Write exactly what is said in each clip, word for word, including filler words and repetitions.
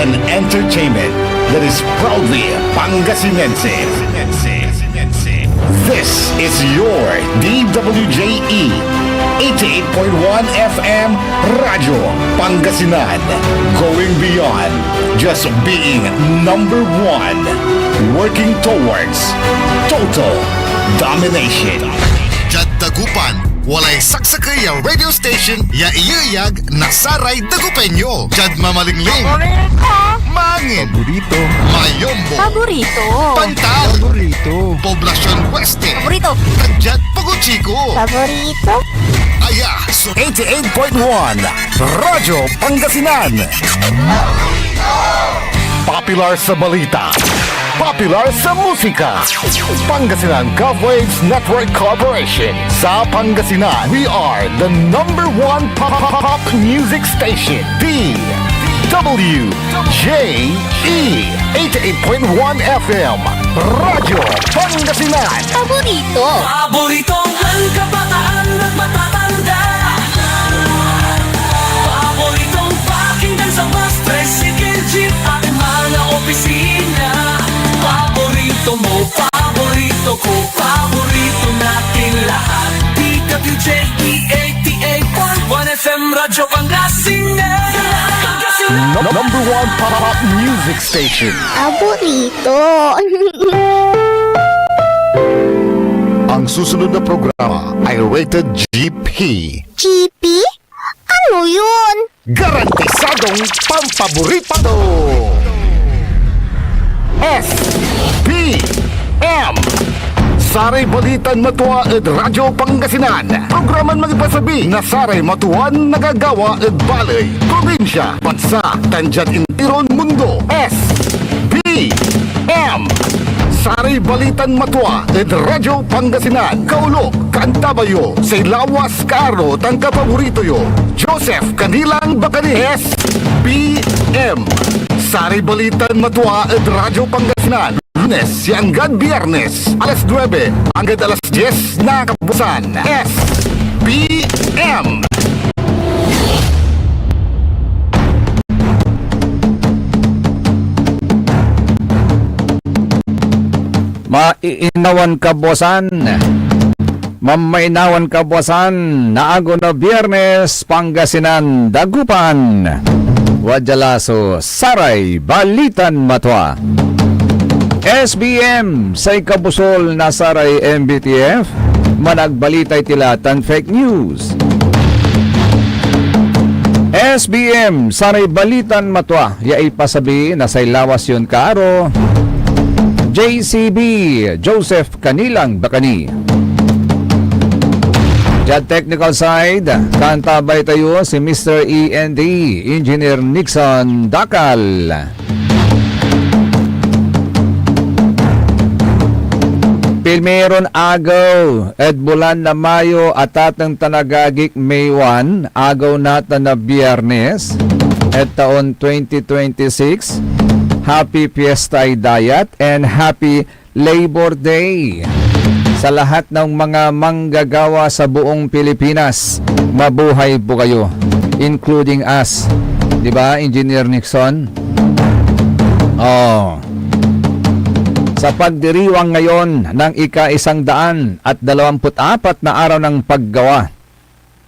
and entertainment that is proudly Pangasinense. This is your D W J E eighty-eight point one F M Radyo Pangasinan. Going beyond just being number one, working towards total domination. Diad Dagupan, walay saksakey ya radio station ya iyeyag na saray Dagupeño. Diad mamalingling, Paborito. Mangin, Paborito. Mayombo, Paborito. Pantal, Paborito. Poblacion Oeste, Paborito. Tan diad Pogo Chico, Paborito. Aya so eighty-eight point one Radyo Pangasinan. Popular sa balita, popular sa musika. Pangasinan Gov Waves Network Corporation. Sa Pangasinan, we are the number one pop, pop, pop music station. D W J E eighty-eight point one F M Radyo Pangasinan. Paborito. Paboritong kabataan at matatanda. Paboritong pakinggan sa bus, tricycle, jeep at mga opisina. Paborito mo, paborito ko, paborito natin lahat. D W J E eighty-eight point one F M Radyo Pangasinan. Pangasinan. Num-, number one pop music station. Paborito. Ang susunod na programa ay rated G P. G P? Ano yun? Garantisadong pampaborito. S P M. Saray balitan matua ed Radyo Pangasinan. Programan mangipasabi na saray matuan nagagawa ed baley, probinsya, bansa, tan diad intiron mundo. S P M. Saray balitan matua ed Radyo Pangasinan. Kaolop, kaantabay yo say lawas, kaaro, tan kapaborito yo, Joseph Canilang Bacani. S P M. Saray balitan matua ed Radyo Pangasinan. Lunes ya anggad Biyernes, alas nuebe anggad alas dies na kabuasan. S P M. Mainawan kabuasan, mamainawan kabuasan na agew na Biyernes, Pangasinan, Dagupan. Wadya la so saray balitan matua. S B M, say kabusol na saray M B T F, managbalita iti la tan fake news. S B M, saray balitan matua ya ipasabi na say lawas yon kaaro, J C B, Joseph Canilang Bacani. Diad technical side, kaantabay tayo si Mister E N D, Engineer Nixon Dacal. Primeron agew ed bulan na Mayo, atateng tan agagik, May one, agew natan na Biyernes ed taon twenty twenty-six. Happy Fiesta y Dayat and Happy Labor Day sa lahat ng mga manggagawa sa buong Pilipinas. Mabuhay po kayo, including us. Di ba, Engineer Nixon? Oh. Sa pagdiriwang ngayon ng ika-isang daan at dalawamput apat na araw ng paggawa,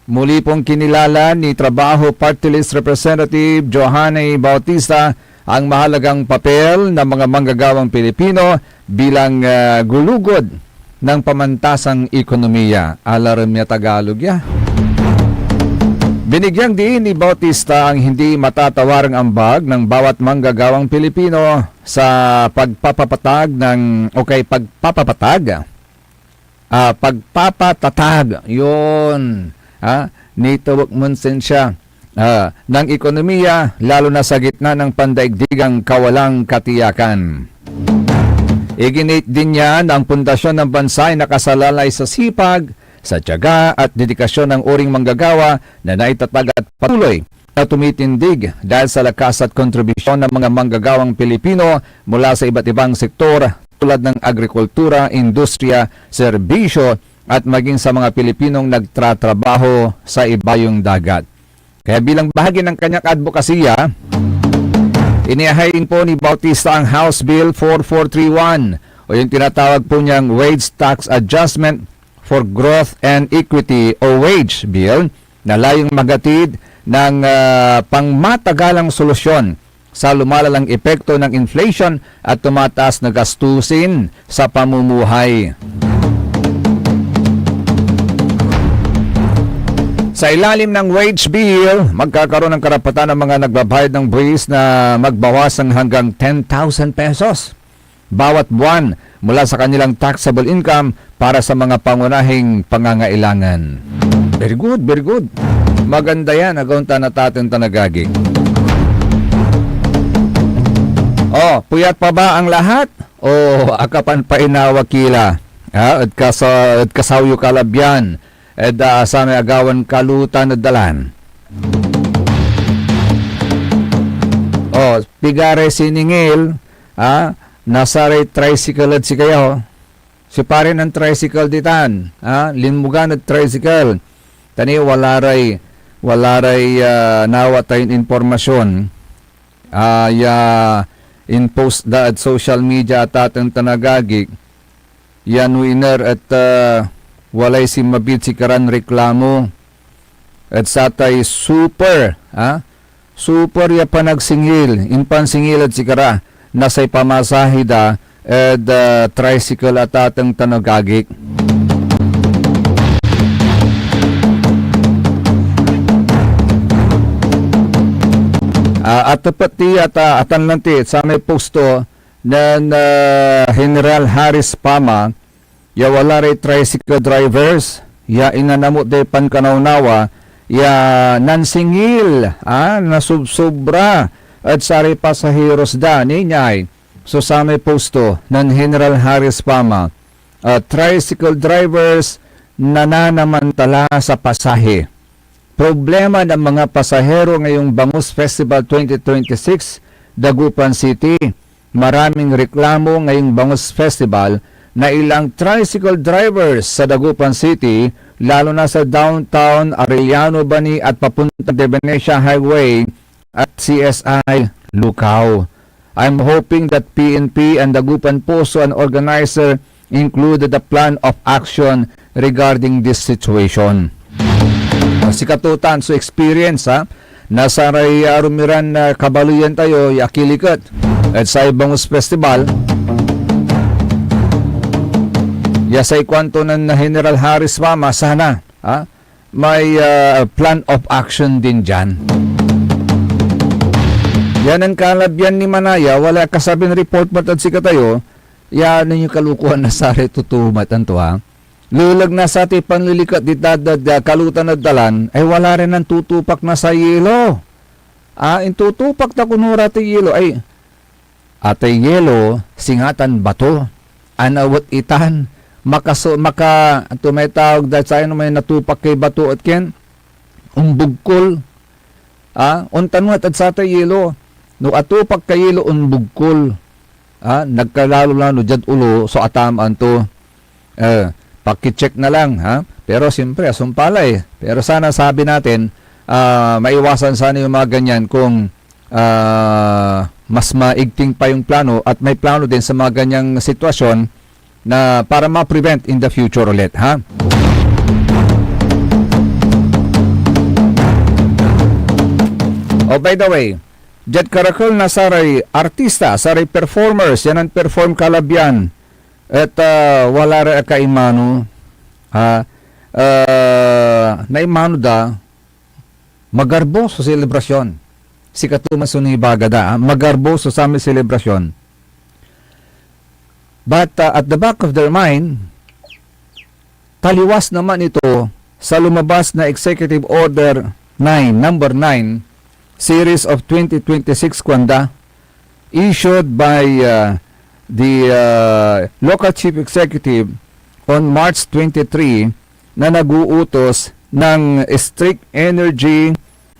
muli pong kinilala ni Trabaho Party List Representative Johanny Bautista ang mahalagang papel ng mga manggagawang Pilipino bilang, ah, gulugod ng pamantasang ekonomiya. Alarm ya Tagalog ya. Binigyang diin ni Bautista ang hindi matatawarang ambag ng bawat manggagawang Pilipino sa pagpapapatag ng, o kay pagpapapatag, ah, pagpapatatag, yun, ah, nitawag mon sensya, ah, ng ekonomiya, lalo na sa gitna ng pandaigdigang kawalang katiyakan. Iginit din niya na ang pundasyon ng bansa ay nakasalalay sa sipag, sa tiyaga at dedikasyon ng uring manggagawa na naitatag at patuloy na tumitindig dahil sa lakas at kontribusyon ng mga manggagawang Pilipino mula sa iba't ibang sektor tulad ng agrikultura, industriya, serbisyo, at maging sa mga Pilipinong nagtratrabaho sa ibayong dagat. Kaya bilang bahagi ng kanyang adbokasiya, Iniahay impon ni Bautista ang House Bill four four three one o yung tinatawag po niyang Wage Tax Adjustment for Growth and Equity o Wage Bill na layong maghatid ng, ah, pangmatagalang solusyon sa lumalalang epekto ng inflation at tumataas na gastusin sa pamumuhay. Sa ilalim ng wage bill, magkakaroon ng karapatan ang mga nagbabayad ng buwis na magbawas ng hanggang ten thousand pesos bawat buwan mula sa kanilang taxable income para sa mga pangunahing pangangailangan. Very good, very good. Maganda yan, agaw ta nataten tan agagi. Oh, puyat pa ba ang lahat? Oh, akapanpainawa ki la. Ha? Ed kasa-, ed kasaw yo kalabyan. Ed, ah, samay agawan kalutan ed dalan. Oh, pigaray siningil, ah, na saray tricycle ed sikayo. Siopa ray nan-tricycle ditan, ah, linmugan ed tricycle. Ta ni wala ray, wala ray, ah, nawat tayon impormasyon, ah, ya in-post da ed social media, ataten tan agagi, ya no iner et, ah, walay sinmabi'd sikaran reklamo ed satay super, ah, super ya panagsingil, impansingil ed sikara na say pamasahe da ed, ah, tricycle, ataten tan agagi. Ah, atepet ti ata-, atan lan ti samay posto nen, ah, General Harris Pama ya wala ray tricycle drivers ya inanamot day pankanawnawa ya nansingil, ah, nasubsobra ed saray pasaheros da. Ninia so samay posto nen General Harris Pama, ah, tricycle drivers nananamantala sa pasahe. Problema ng mga pasahero ngayong Bangus Festival twenty twenty-six, Dagupan City. Maraming reklamo ngayong Bangus Festival na ilang tricycle drivers sa Dagupan City, lalo na sa downtown Arellano Bani at papuntang De Venecia Highway at C S I Lucao. I'm hoping that P N P and Dagupan Poso and organizer included a plan of action regarding this situation. Ah, sikatotan so experience, ha, na saray arum iran, ah, kabaleyan tayo ya akiliket ed say Bangus Festival. Ya say kuanto nen General Harris Pama, sana, ha, may, ah, plan of action din diyan. Yan ang kalabyan ni Manaya, wala kasabin report met ed sikatayo, ya ninyo kalukuan na saray totoo met, anto, ha? Leleg na satay panliliket di dadad, ah, kalutan ed dalan, ay wala rin nantutupak na say yelo. Ah, intutupak ta kuno ra tay yelo, ay, atay yelo, singa tan bato, anawet itan, makaso-, maka-, anto may tawag da, sayan may natupak kay bato et ken, ombugkol. Ah, ontan met ed satay yelo, no atupak kay yelo, ombugkol. Ah, nagkalalo-lalo diad olo so atamaan to. Eh, paki-check na lang, ha? Pero siyempre, asumpal la, eh. Pero sana sabi natin, ah, maiwasan sana yung mga ganyan kung, ah, mas maigting pa yung plano at may plano din sa mga ganyang sitwasyon na para ma-prevent in the future ulit, ha? Oh, by the way, diad karakel na saray artista, saray performers, yan ang perform kalabyan, et, ah, wala ray akaimano, ha? Ah, naimano da, magarbo so selebrasyon. Sikato man so nibaga da, ha? Magarbo so samay selebrasyon. But, uh, at the back of their mind, taliwas naman ito sa lumabas na Executive Order nine, number nine, series of twenty twenty-six, kuanda, issued by, uh, the, uh, local chief executive on March twenty-three, na nag-uutos ng strict energy,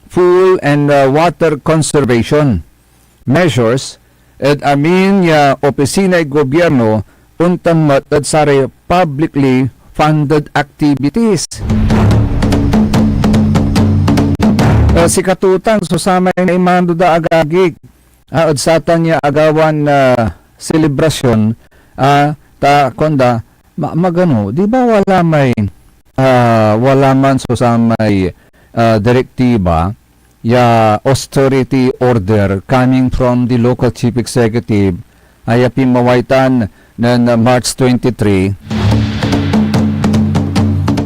fuel, and, uh, water conservation measures ed amin ya opisinay gobyerno, ontan met ed saray publicly funded activities. Eh, sikatotan so samay naimano da, agagik. ah, ed satan ya agawan, ah, selebrasyon, ah, ta kuanda, ma-, magano, di ba wala may, ah, wala man so samay, ah, direktiba ya austerity order coming from the local chief executive, ah, ya pinmaway tan nen, ah, March twenty-three.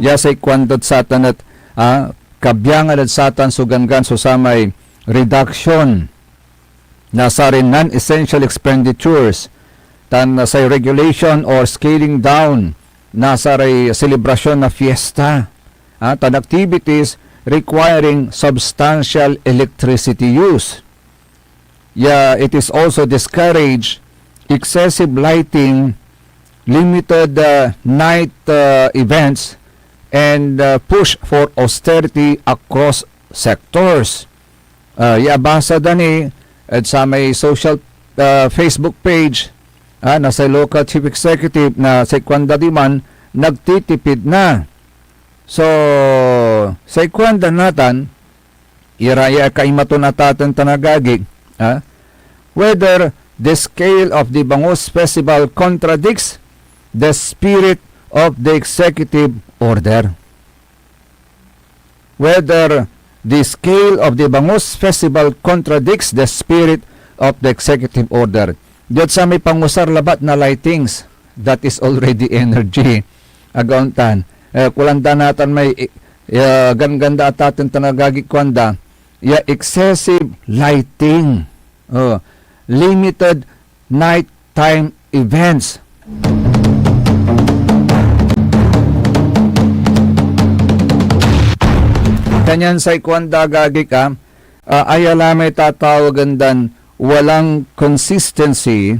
Ya say kuandad satan et, ah, kabiangan ed satan so ganggan so samay reduction na saray non-essential expenditures, tan, ah, say regulation or scaling down na saray selebrasyon na fiesta, ah, tan activities requiring substantial electricity use. Yeah, it is also discourage excessive lighting, limited, uh, night, uh, events, and, uh, push for austerity across sectors. Uh, ya abasa da ni ed samay social, uh, Facebook page, ah, na say local chief executive na say kuanda diman, nagtitipid na. So, say kuanda natan, ira ya kaimaton a taten tan agagik, ah, whether the scale of the Bangus Festival contradicts the spirit of the executive order. Whether the scale of the Bangus Festival contradicts the spirit of the executive order. Diad samay pangusar labat na lightings, that is already energy. Agaon tan, eh, kulandan natan may, eh, ganggan da a taten tan agagik kuanda, ya excessive lighting, oh, limited nighttime events. Kanyan say kuanda, agagik, ah, ah, aya la may tatawagen dan walang consistency,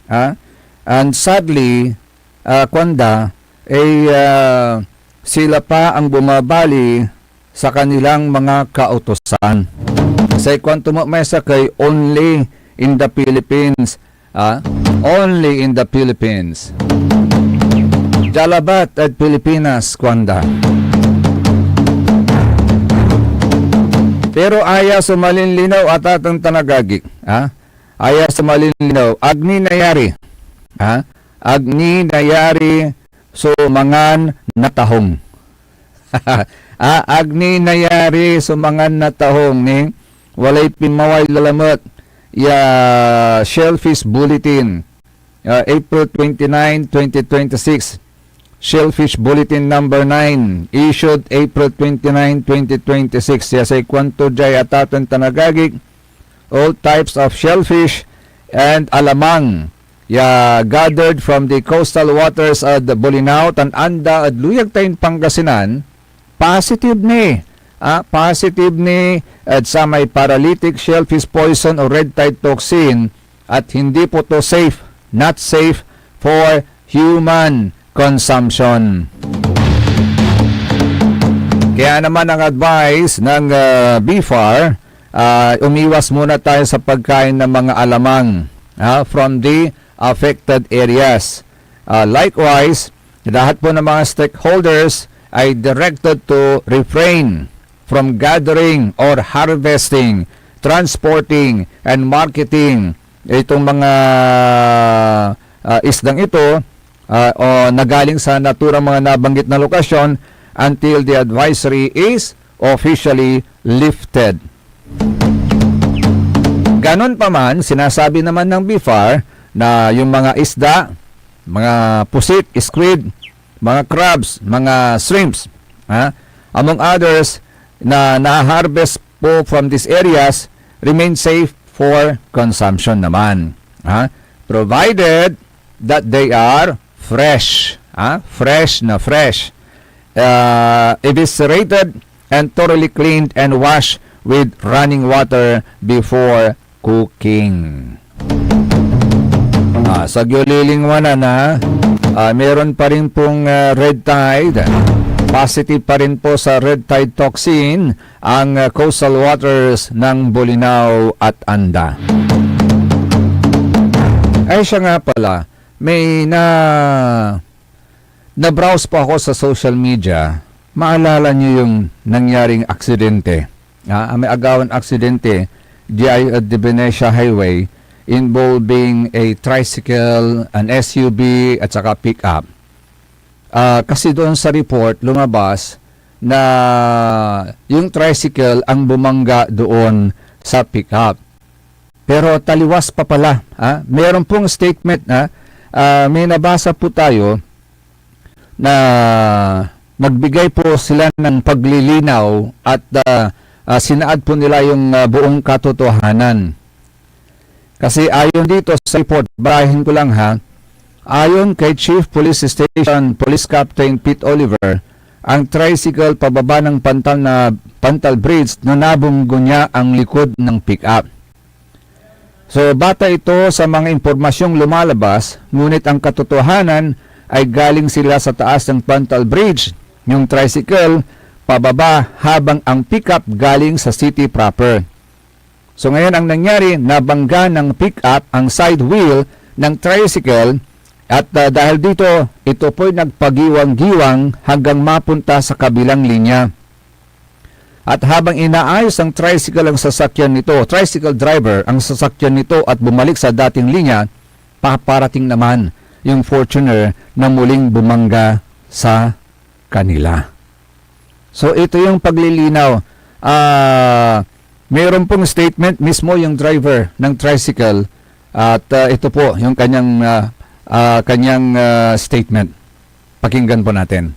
ah, and sadly, ah, kuanda, eh, ah, sila pa ang bumabali sa kanilang mga kautusan. Say kuanto met may sakey, only in the Philippines, ah, only in the Philippines. Dia labat ed Pilipinas, kuanda. Pero aya so malinlinew a taten tan agagik, ah? Aya so malinlinew, ag ni nayari, ah? Ag ni nayari so mangan na tahong. Ah, ag ni nayari so mangan na tahong ni walay pinmaway lalamet ya Shellfish Bulletin, ah, April twenty-nine, twenty twenty-six. Shellfish Bulletin number nine, issued April twenty-nine, twenty twenty-six. Ya say kuanto diay a taten tan agagik, all types of shellfish and alamang ya gathered from the coastal waters ed Bolinao tan Anda ed luyag tayon Pangasinan, positive ni, ah, positive ni ed samay paralytic shellfish poison o red tide toxin at hindi po to safe, not safe for human consumption. Kaya naman ang advice ng, ah, BFAR, ah, umiwas muna tayo sa pagkain ng mga alamang, ah, from the affected areas. Ah, likewise, lahat po ng mga stakeholders ay directed to refrain from gathering or harvesting, transporting, and marketing itong mga, ah, isdang ito, ah, o nagaling sa naturang mga nabanggit na lokasyon until the advisory is officially lifted. Ganun pa man, sinasabi naman ng BFAR na yung mga isda, mga pusit, squid, mga crabs, mga shrimps, ha, among others, na na-harvest po from these areas remain safe for consumption naman, ha, provided that they are fresh, ha, fresh na fresh, uh, eviscerated and thoroughly cleaned and washed with running water before cooking. Ah, sa Gyulilingwanan, ha? Ah, meron pa rin pong, ah, red tide. Positive pa rin po sa red tide toxin ang, ah, coastal waters ng Bolinao at Anda. Ay, siya nga pala, may na na-browse po ako sa social media, maalala niyo yung nangyaring aksidente. Ah, may agawan aksidente diay, uh, de Venecia Highway involving a tricycle, an S U V, at saka pick-up. Ah, kasi doon sa report, lumabas na yung tricycle ang bumangga doon sa pick-up. Pero taliwas pa pala, ah, meron pong statement, ah, ah, may nabasa po tayo na nagbigay po sila ng paglilinaw at, ah, ah, sinaad po nila yung, ah, buong katotohanan. Kasi ayon dito sa report, basahin ko lang ha, ayon kay Chief Police Station Police Captain Pete Oliver, ang tricycle pababa ng pantal na, pantal bridge na nabunggo niya ang likod ng pick-up. So, bata ito sa mga impormasyong lumalabas, ngunit ang katotohanan ay galing sila sa taas ng Pantal Bridge, yung tricycle, pababa habang ang pickup galing sa city proper. So ngayon ang nangyari, nabangga ng pickup ang side wheel ng tricycle at, ah, dahil dito, ito po'y nagpagiwang-giwang hanggang mapunta sa kabilang linya. At habang inaayos ng tricycle ang sasakyan nito, tricycle driver ang sasakyan nito at bumalik sa dating linya, paparating naman yung Fortuner na muling bumangga sa kanila. So ito yung paglilinaw. Ah, mayroon pong statement mismo yung driver ng tricycle at, ah, ito po yung kanyang, ah, ah, kanyang, ah, statement. Pakinggan po natin.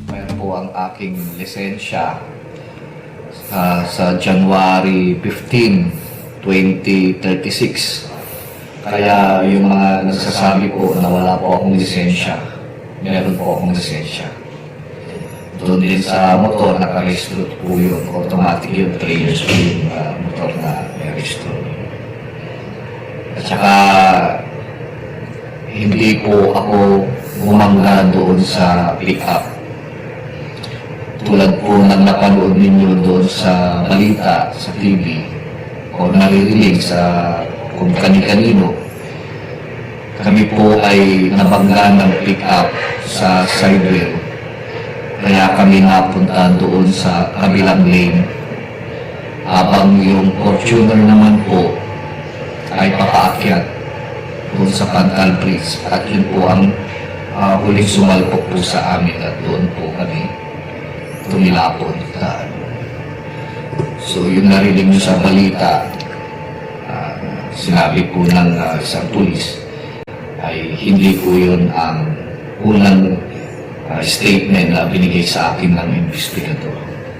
Meron po ang aking lisensya, ah, sa January fifteen, twenty thirty-six. Kaya yung mga nagsasabi po na wala po akong lisensya, meron po akong lisensya. Doon din sa motor, nakarehistro po yun. Automatic yun, three years po yung, ah, motor na may rehistro. At saka, hindi po ako bumangga doon sa pick-up. Tulad po ng napanood ninyo doon sa balita, sa T V, o naririnig sa kung kani-kanino, kami po ay nabangga ng pick-up sa sidewheel. Kaya kami napunta doon sa kabilang lane. Habang yung Fortuner naman po ay papaakyat doon sa Pantal Bridge. At yun po ang, ah, huling sumalpok po sa amin at doon po kami tumilapon. So, yung narinig nyo sa balita, ah, sinabi po ng, ah, isang pulis, ay hindi po yun ang unang, ah, statement na binigay sa akin ng investigador.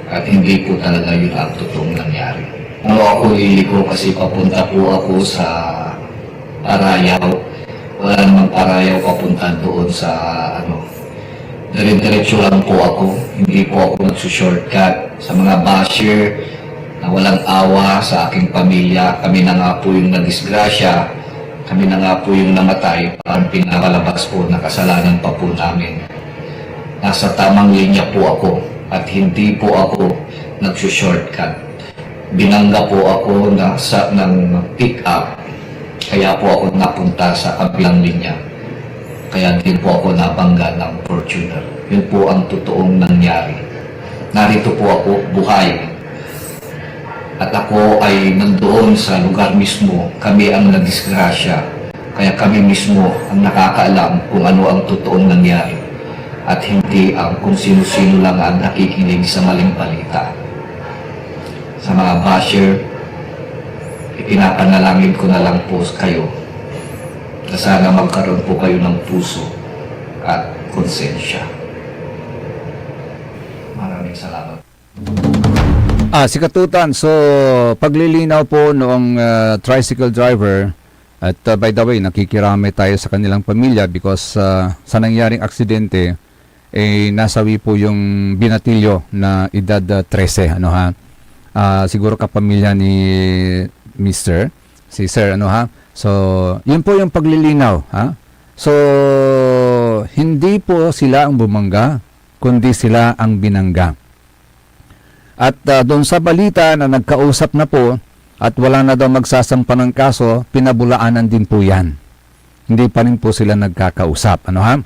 At hindi po talaga yun ang totoong nangyari. Ano ako liliko kasi papunta po ako sa Parayaw. Wala namang Parayaw papunta doon sa, ano, dire-diretso lang po ako. Hindi po ako nagsushortcut. Sa mga basher na walang awa sa aking pamilya, kami na nga po yung nadisgrasya, kami na nga po yung namatay, parang pinapalabas po na kasalanan pa po namin. Nasa tamang linya po ako at hindi po ako nagsushortcut. Binangga po ako na sa, ng pick-up, kaya po ako napunta sa kabilang linya. Kaya din po ako nabangga ng Fortuner. Yun po ang totoong nangyari. Narito po ako, buhay. At ako ay nandoon sa lugar mismo. Kami ang nadisgrasya. Kaya kami mismo ang nakakaalam kung ano ang totoong nangyari. At hindi ang kung sino-sino lang ang nakikinig sa maling balita. Sa mga basher, ipinapanalangin ko na lang po kayo na sana magkaroon po kayo ng puso at konsensya. Maraming salamat. Ah, si Katutan, so paglilinaw po noong, ah, tricycle driver, at, ah, by the way, nakikiramay tayo sa kanilang pamilya because, ah, sa nangyaring aksidente, eh, nasawi po yung binatilyo na edad, ah, trese, ano ha? Ah, siguro kapamilya ni Mister, si Sir, ano ha? So, yun po yung paglilinaw, ha? So, hindi po sila ang bumangga, kundi sila ang binangga. At, ah, doon sa balita na nagkausap na po at wala na daw magsasampa ng kaso, pinabulaanan din po yan. Hindi pa rin po sila nagkakausap. Ano ha?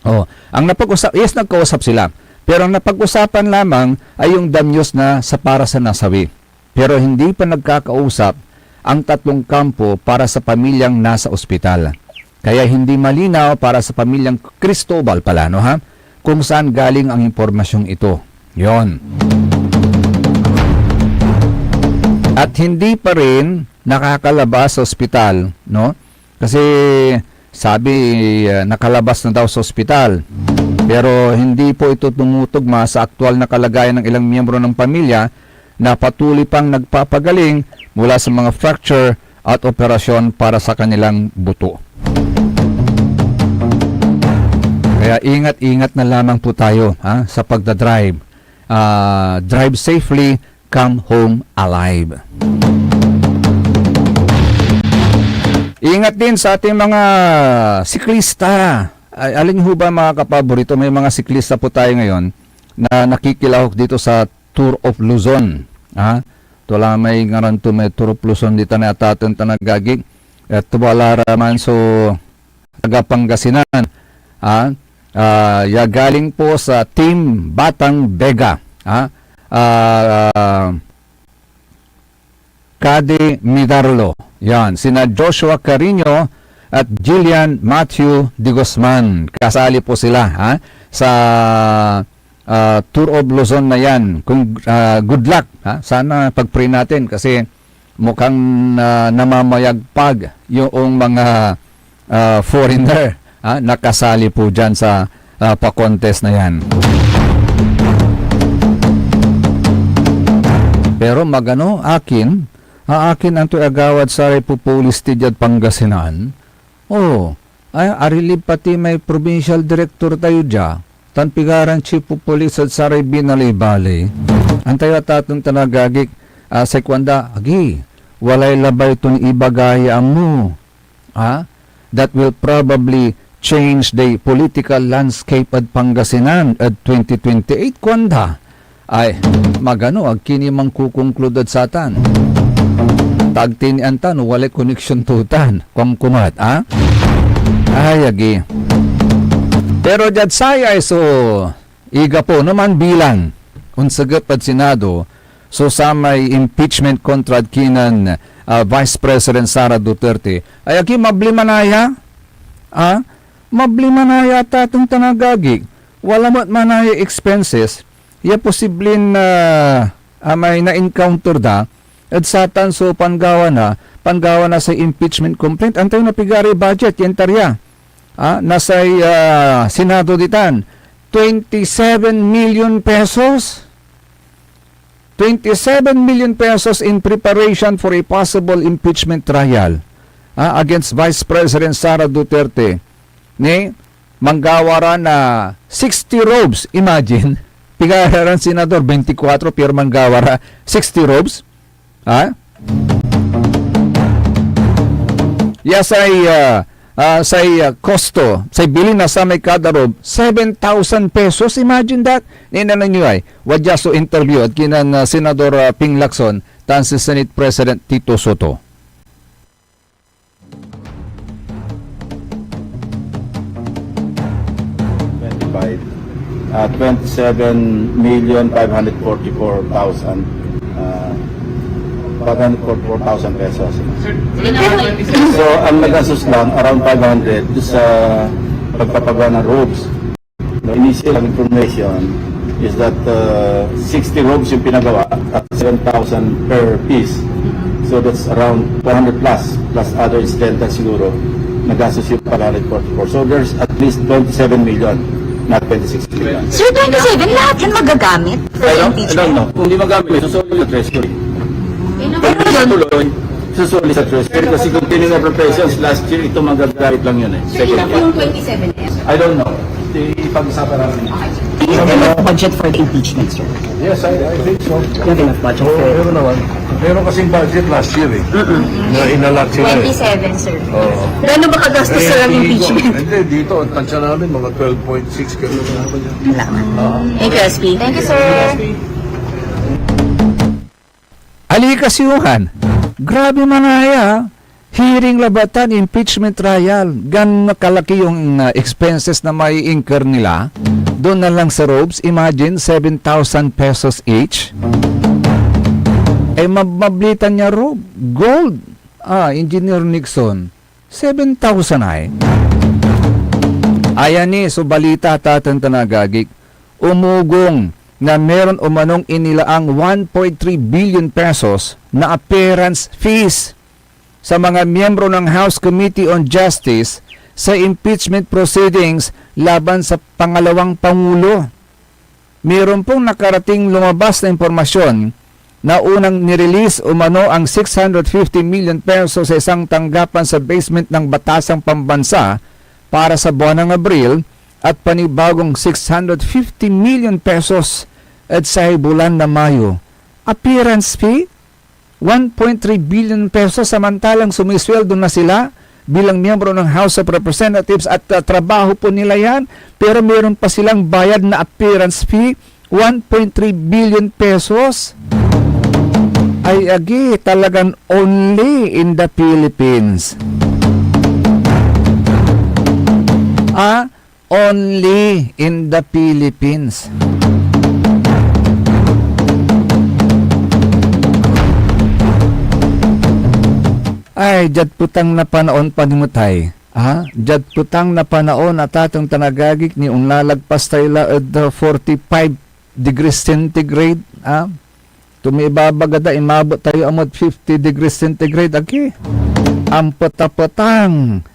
Oh, ang napag-usap, yes, nagkausap sila. Pero ang napag-usapan lamang ay yung danyos na sa para sa nasawi. Pero hindi pa nagkakausap ang tatlong kampo para sa pamilyang nasa ospital. Kaya hindi malinaw para sa pamilyang Cristobal pala, no, ha? Kung saan galing ang impormasyong ito. Yon. At hindi pa rin nakakalabas sa ospital, no? Kasi sabi, ah, nakalabas na daw sa ospital. Pero hindi po ito tumutugma sa aktual na kalagayan ng ilang miyembro ng pamilya na patuloy pang nagpapagaling mula sa mga fracture at operasyon para sa kanilang buto. Kaya ingat-ingat na lamang po tayo, ha, sa pagdadrive. Ah, drive safely, come home alive. Ingat din sa ating mga siklista. Ay, alin ho ba, mga kapaborito, may mga siklista po tayo ngayon na nakikilahok dito sa Tour of Luzon. Ha? Tua la may ngaran to, may Tour of Luzon dita na ataten tan agagi. Et wala ra man so taga Pangasinan. Ha? Ah, ya galing po sa Team Batang Vega. Ha? Ah, Cade Midarlo. Yan, sina Joshua Carino at Jillian Matthew de Guzman. Kasali po sila, ha, sa, ah, Tour of Luzon na yan. Kung, ah, good luck, ha. Sana pag-pray natin kasi mukhang, ah, namamayagpag yung mga, ah, foreigner, ha, nakasali po dyan sa, ah, pa-contest na yan. Pero magano, akin, ah, akin antoy agawad saray pupulis ti diad Pangasinan? Oh, ay, arilib pati may provincial director tayo dia, tan pigaran chief of police ed saray binaley-baley. Antayo ataten tan agagik, ah, say kuanda, agi, walay labay ton ibaga ya ammo. Ah, that will probably change the political landscape ed Pangasinan ed twenty twenty-eight, kuanda. Ay, magano, ag ki ni mankokonklude ed satan. Ta ag ti ni antan, walay koneksyon to tan. Kuanko met, ah? Ay, agi. Pero diad saya so igapo, no man bilang onsegep ed Senado so samay impeachment kontra ed kinen, ah, Vice President Sara Duterte, ay agi mabli manaya, ah, mabli manaya ataten tan agagik, wala met manaya expenses ya posiblin, ah, ah, may na-encounter da ed satan so panggawa na, panggawa na say impeachment complaint. Antayo na pigaray budget ya intarya, ah, na say, ah, Senado ditan, twenty-seven million pesos. Twenty-seven million pesos in preparation for a possible impeachment trial, ah, against Vice President Sara Duterte. Ni, manggawa ra na sixty robes. Imagine, pigaran senador, twenty-four, pero manggawa ra sixty robes. Ha? Ya say, ah, ah, say, ah, kosto, say bilin na samay kada robe, seven thousand pesos. Imagine that. Nina ninyo ay, wadya so interview ed kinen, ah, Senador, ah, Ping Lacson tan si Senate President Tito Soto. Twenty-five, ah, twenty-seven million five hundred forty-four thousand, ah, five hundred forty-four thousand pesos. So, ang nagastos lang, around five hundred sa pagpapagawa ng robes. The initial information is that, uh, sixty robes yung pinagawa at seven thousand per piece. So that's around four hundred plus, plus other incidental siguro. Nagastos yung five hundred forty-four. So there's at least twenty-seven million, not twenty-six million. Sir, twenty-seven, lahat yan magagamit for I don't, I impeachment? Don't know. Kung di magamit, susuli sa Treasury. Pero tuloy, susuli sa Treasury kasi kung tininan operations last year, ito magagamit lang yun eh. Sir, ilan po yung twenty-seven M? I don't know. Ipag-usapan namin. Is there enough budget for the impeachment, sir? Yes, I, I think so. You have enough budget Oo, for it? Meron naman. Meron kasing budget last year eh. Na inalak sila eh. Twenty-seven, sir. Oo. Gaano ba kagastos, sir, ang Eh, impeachment? Hindi, dito, ang tansya namin, mga twelve point six, ganun naman yan. Salamat. Oo. Thank you, S P. Thank you, sir. Ali kasi, Johan. Grabe manaya. Hearing labat tan impeachment trial. Gano'n kalaki yung, ah, expenses na mai-incur nila? Doon na lang sa robes, imagine, seven thousand pesos each. Eh, mab-, mablita niya robe, gold. Ah, Engineer Nixon, seven thousand ay. Ayan ni so balita, tatang tan agagik. Umugong na meron umanong inilaang one point three billion pesos na appearance fees sa mga miyembro ng House Committee on Justice sa impeachment proceedings laban sa pangalawang pangulo. Meron pong nakarating lumabas na impormasyon na unang nirelease umano ang six hundred fifty million pesos sa isang tanggapan sa basement ng Batasang Pambansa para sa buwan ng Abril at panibagong six hundred fifty million pesos ed say bulan na Mayo. Appearance fee? One point three billion pesos, samantalang sumisweldo na sila bilang miyembro ng House of Representatives at, ah, trabaho po nila yan, pero meron pa silang bayad na appearance fee, one point three billion pesos. Ay agi, talagan only in the Philippines. Ah, only in the Philippines. Ay, diad petang na panaon pa ni met ay. Ha? Diad petang na panaon, tatang tan agagik, ni onlalagpas tayo la ed, uh, forty-five degrees centigrade, ha? Tumibabaga da, imabot tayo amod fifty degrees centigrade, agi. Ampetapetang.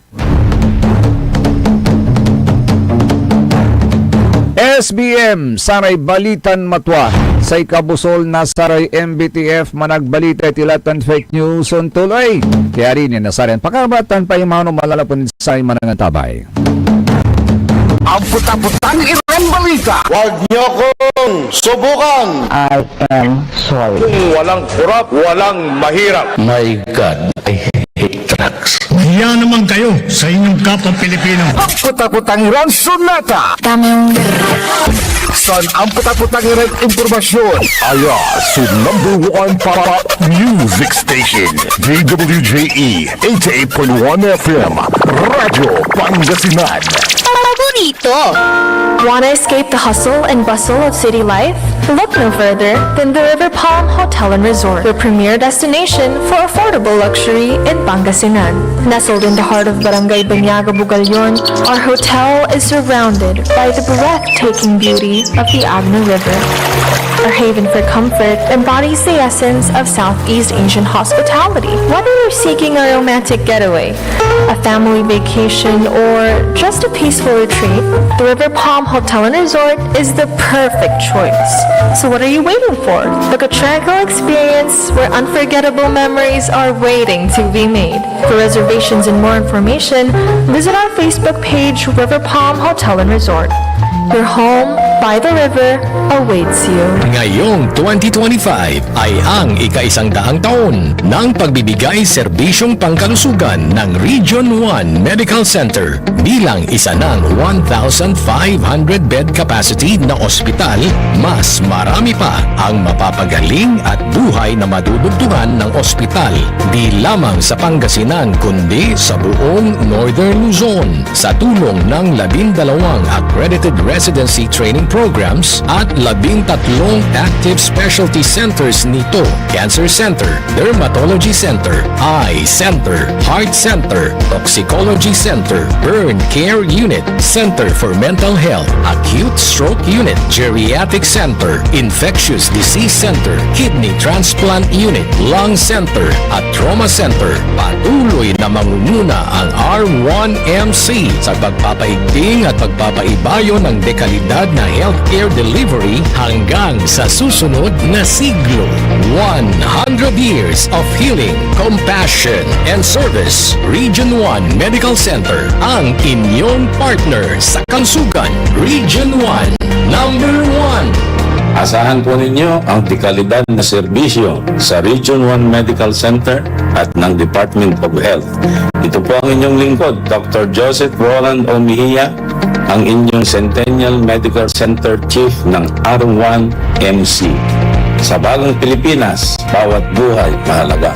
S B M, saray balitan matua, say kabusol na saray M B T F, managbalita ed tila tan fake news, ontuloy. Kaya rin, na saray pakabatan pa imano malalapan say manangatabay. Ampetapetang iran balita. Huwag niyo kong subukan. I am sorry. Kung walang kurap, walang mahirap. My God, I hate drugs. Mahiya naman kayo sa inyong kapwa Pilipino. Ampetapetang iran sonata. Tamang. San ampetapetang iran impormasyon. Aya so number one pa music station, D W J E eighty-eight point one F M, Radyo Pangasinan. Paborito. Wanna escape the hustle and bustle of city life? Look no further than the River Palm Hotel and Resort, your premier destination for affordable luxury in Pangasinan. Nestled in the heart of Barangay Banyaga, Bugallon, our hotel is surrounded by the breathtaking beauty of the Agno River. Our haven for comfort embodies the essence of Southeast Asian hospitality. Whether you're seeking a romantic getaway, a family vacation, or just a peaceful retreat, the River Palm Hotel and Resort is the perfect choice. So what are you waiting for? Book a tranquil experience where unforgettable memories are waiting to be made. For reservations and more information, visit our Facebook page, River Palm Hotel and Resort. Your home by the river awaits you. Ngayong twenty twenty-five ay ang ikaisang daang taon ng pagbibigay serbisyong pangkalusugan ng Region one Medical Center. Bilang isa ng one thousand five hundred bed capacity na ospital, mas marami pa ang mapapagaling at buhay na madudugtungan ng ospital, di lamang sa Pangasinan, kundi sa buong Northern Luzon. Sa tulong ng labindalawang accredited residency training programs at labintatlong active specialty centers nito, Cancer Center, Dermatology Center, Eye Center, Heart Center, Toxicology Center, Burn Care Unit, Center for Mental Health, Acute Stroke Unit, Geriatric Center, Infectious Disease Center, Kidney Transplant Unit, Lung Center, at Trauma Center. Patuloy na mangunguna ang R one M C sa pagpapaigting at pagpapaibayo ng dekalidad na healthcare delivery hanggang sa susunod na siglo. One hundred years of healing, compassion, and service. Region one Medical Center, ang inyong partner sa kalusugan. Region one, number one. Asahan po ninyo ang dekalidad na serbisyo sa Region one Medical Center at ng Department of Health. Ito po ang inyong lingkod, Doctor Joseph Roland O. Mejia, ang inyong Centennial Medical Center Chief ng R one M C. Sa Bagong Pilipinas, bawat buhay mahalaga.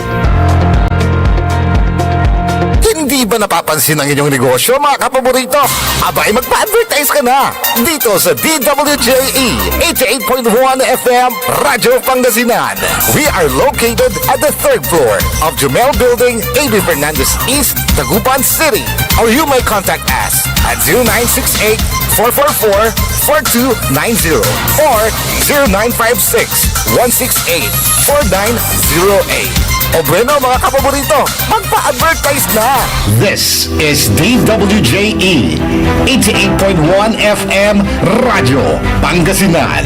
Hindi ba napapansin ang inyong negosyo, mga kapaborito? Abay, magpa-advertise ka na dito sa D W J E eighty-eight point one F M Radyo Pangasinan. We are located at the third floor of Jumel Building, A B Fernandez East, Dagupan City. Or you may contact us at zero nine six eight, four four four, four two nine zero or zero nine five six, one six eight, four nine zero eight. O bueno, mga kapaborito, magpa-advertise na! This is D W J E eighty-eight point one F M Radyo Pangasinan,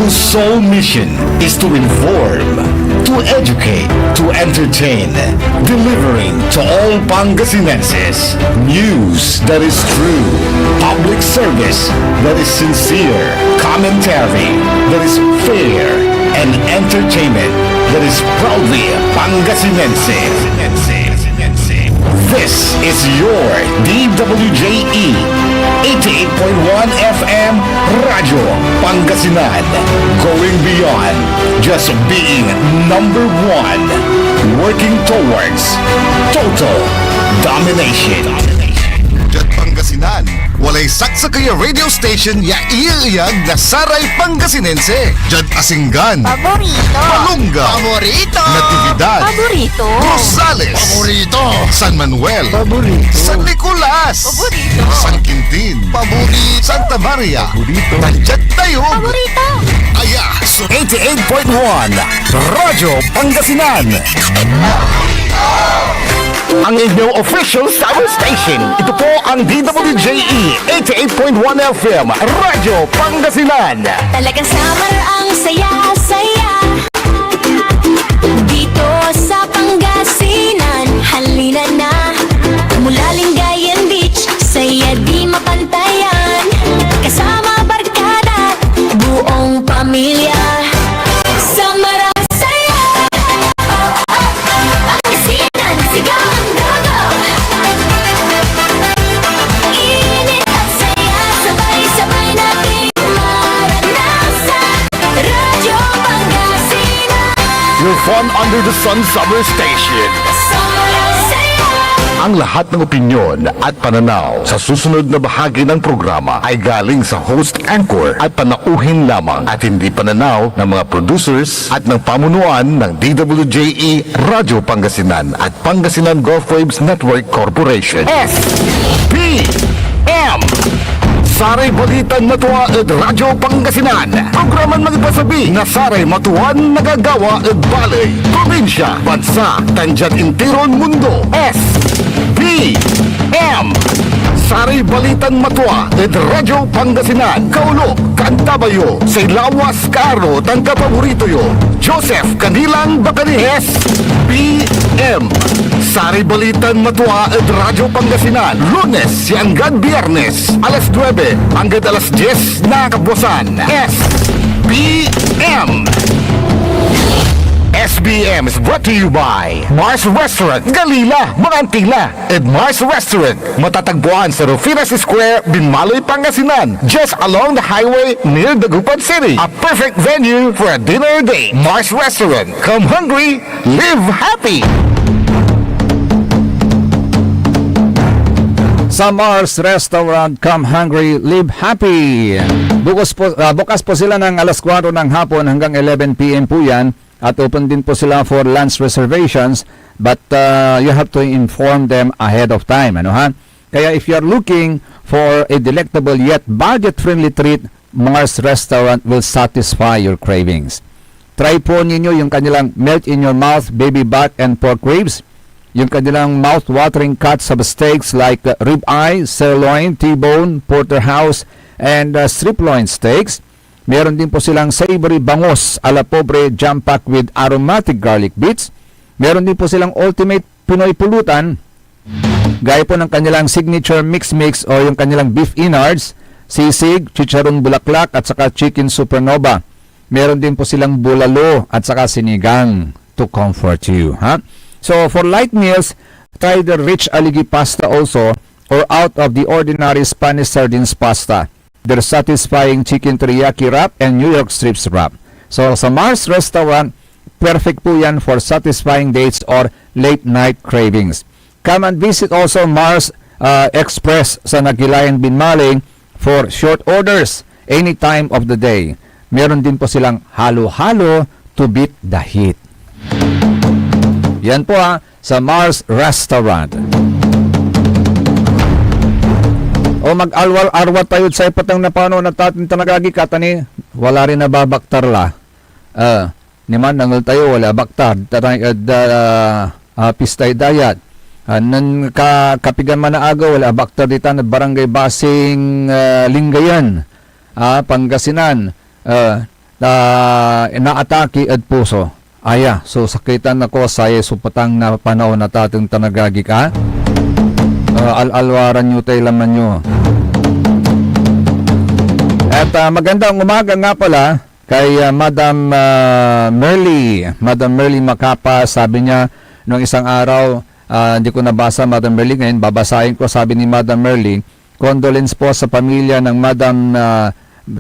whose sole mission is to inform, to educate, to entertain, delivering to all Pangasinenses news that is true, public service that is sincere, commentary that is fair, and entertainment that is proudly Pangasinense. This is your D W J E eighty-eight point one F M Radyo Pangasinan, going beyond just being number one, working towards total domination. Diad Pangasinan, walay saksakey a radio station ya iyeeyag na saray Pangasinense. Diad Asingan, Paborito. Palungaw, Paborito. Natividad, Paborito. Rosales, Paborito. San Manuel, Paborito. San Nicolas, Paborito. San Quintin, Paborito. Santa Maria, Paborito. Tan diad Tayug, Paborito. Aya so eighty-eight point one Radyo Pangasinan. Ang inyong official summer station. Ito po ang D W J E eighty-eight point one F M, Radyo Pangasinan. Talagang summer ang saya-saya. Dito sa Pangasinan, halina na. Mula Lingayen Beach, saya di mapantayan. Kasama barkada, buong pamilya. Summer ang saya. Pangasinan, sigaw ang dugo. Init at saya, sabay-sabay nating maranasan. Radyo Pangasinan. Your fun under the sun summer station. Summer ang saya. Ang lahat ng opinyon at pananaw sa susunod na bahagi ng programa ay galing sa host anchor at panauhin lamang at hindi pananaw ng mga producers at ng pamunuan ng D W J E Radyo Pangasinan at Pangasinan Gulf Waves Network Corporation. S B M. Saray balitan matua ed Radyo Pangasinan. Programan mangipasabi na saray matuan nagagawa ed baley, probinsya, bansa, tan diad intiron mundo. S B M. Saray balitan matua ed Radyo Pangasinan. Kaulo, Cantabayo, say lawas, kaaro, tan kapaborito yo, Joseph Canilang Bacani. S B M. Saray balitan matua ed Radyo Pangasinan, Lunes ya anggad Biyernes, alas nuebe anggad alas dies na kabuasan. S B M. S B M is brought to you by Mars Restaurant, Galila, mga Antila. At Mars Restaurant, matatagpuan sa Rufinas Square, Binmaloy, Pangasinan, just along the highway near Dagupan City. A perfect venue for a dinner date. Mars Restaurant. Come hungry, live happy! Sa Mars Restaurant, come hungry, live happy. Bukas po, ah, bukas po sila ng alas kuwatro ng hapon hanggang eleven P M po yan. At open din po sila for lunch reservations, but, ah, you have to inform them ahead of time, ano ha? Kaya if you're looking for a delectable yet budget-friendly treat, Mars Restaurant will satisfy your cravings. Try po ninyo yung kanilang melt in your mouth baby back and pork ribs, yung kanilang mouth-watering cuts of steaks like, uh, rib eye, sirloin, T-bone, porterhouse, and, uh, sirloin steaks. Meron din po silang savory bangus a la pobre, jam-packed with aromatic garlic bits. Meron din po silang ultimate Pinoy pulutan, gaya po ng kanilang signature mix mix o yung kanilang beef innards, sisig, chicharon bulaklak, at saka chicken supernova. Meron din po silang bulalo at saka sinigang to comfort you, ha? So, for light meals, try the rich aligi pasta also, or out of the ordinary Spanish sardines pasta. Their satisfying chicken teriyaki wrap and New York strips wrap. So, sa Mars Restaurant, perfect po yan for satisfying dates or late night cravings. Come and visit also Mars, ah, Express sa Nagilayan, Binmaley for short orders any time of the day. Meron din po silang halo-halo to beat the heat. Yan po, ah, sa Mars Restaurant. O, mag-alwar-arwat tayod say petang na panaon na tatin tan agagi, katani, wala rin nababaktar la. Ah, niman nangel tayo, wala baktar. Tatay ed, ah, ah, pistay dayat. Ah, nen ka-, kapigan man a agew, wala baktar ditan ed Barangay Basing, ah, Lingayen, ah, Pangasinan. Ah, ta naatake ed puso. Aya, so sakitan ako, saya so petang na panaon na tatin tan agagi, ah. Ah, al-alwaran yo tay laman yo. At, ah, magandang umaga nga pala kay, ah, Madam, ah, Merly. Madam Merly Macapas, sabi niya, nung isang araw, ah, hindi ko nabasa, Madam Merly, ngayon babasahin ko, sabi ni Madam Merly, "Condolence po sa pamilya ng Madam, ah,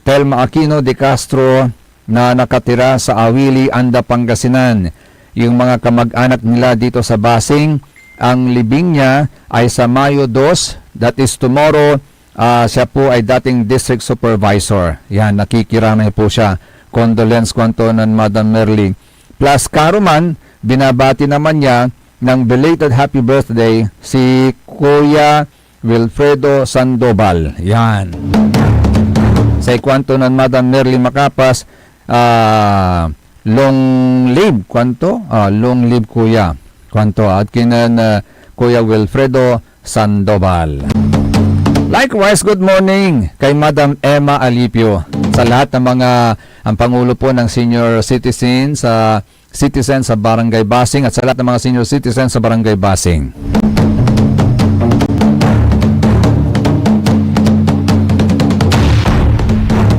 Telma Aquino de Castro na nakatira sa Awili, Anda, Pangasinan. Yung mga kamag-anak nila dito sa Basing, ang libing niya ay sa Mayo dos, that is tomorrow, ah, siya po ay dating district supervisor." Yan, nakikiramay po siya. Condolence, kuanto nen Madam Merly. Plus, karuman, binabati naman niya ng belated happy birthday si Kuya Wilfredo Sandoval. Yan. Say kuanto nen Madam Merly Macapas, ah, "Long live," kuanto? Ah, "Long live, Kuya." Kuanto, at kinen, ah, Kuya Wilfredo Sandoval. Likewise, good morning kay Madam Emma Alipio. Sa lahat ng mga, ang Pangulo po ng senior citizen sa, citizen sa Barangay Basing at sa lahat ng mga senior citizen sa Barangay Basing.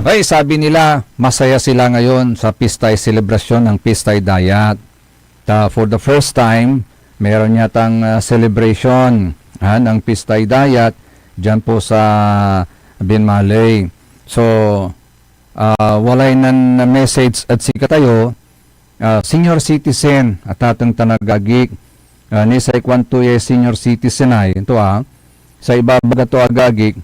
Ay, sabi nila, masaya sila ngayon sa pistay selebrasyon ng Pistay Dayat. Ta for the first time, meron yatang, ah, celebration, ah, ng Pistay Dayat dyan po sa Binmaley. So, ah, walay nan message ed sikatayo, ah, senior citizen, atateng tan agagik, ah, ni say kuanto yay senior citizen ay, ito, ah, say ibabaga to, agagik,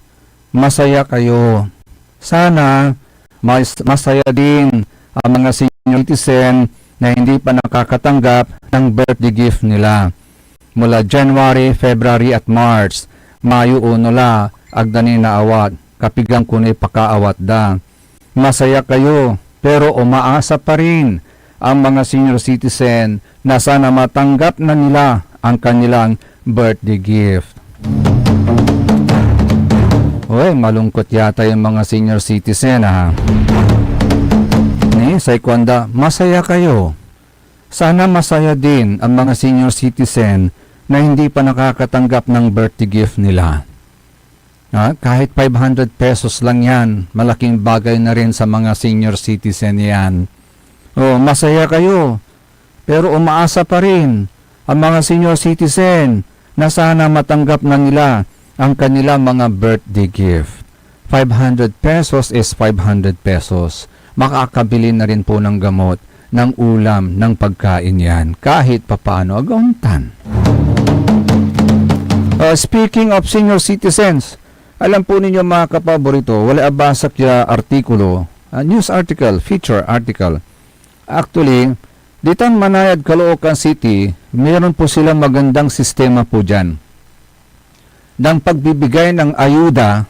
masaya kayo. Sana mas-, masaya din ang mga senior citizen na hindi pa nakakatanggap ng birthday gift nila. Mula January, February at March, Mayo uno la, agda ni naawat, kapigan ko ni pakaawat da. Masaya kayo, pero umaasa pa rin ang mga senior citizen na sana matanggap na nila ang kanilang birthday gift. Oy, malungkot yata yung mga senior citizen, ah. Ni, say kuanda, masaya kayo. Sana masaya din ang mga senior citizen na hindi pa nakakatanggap ng birthday gift nila. Ah, kahit five hundred pesos lang yan, malaking bagay na rin sa mga senior citizen yan. Oh, masaya kayo, pero umaasa pa rin ang mga senior citizen na sana matanggap na nila ang kanilang mga birthday gift. Five hundred pesos is five hundred pesos. Makakabili na rin po ng gamot, ng ulam, ng pagkain yan, kahit papaano, agaw tan. Uh, speaking of senior citizens, alam po ninyo, mga kapaborito, wala abasak ya artikulo, ah, news article, feature article. Actually, ditan manayad Caloocan City, meron po silang magandang sistema po dyan ng pagbibigay ng ayuda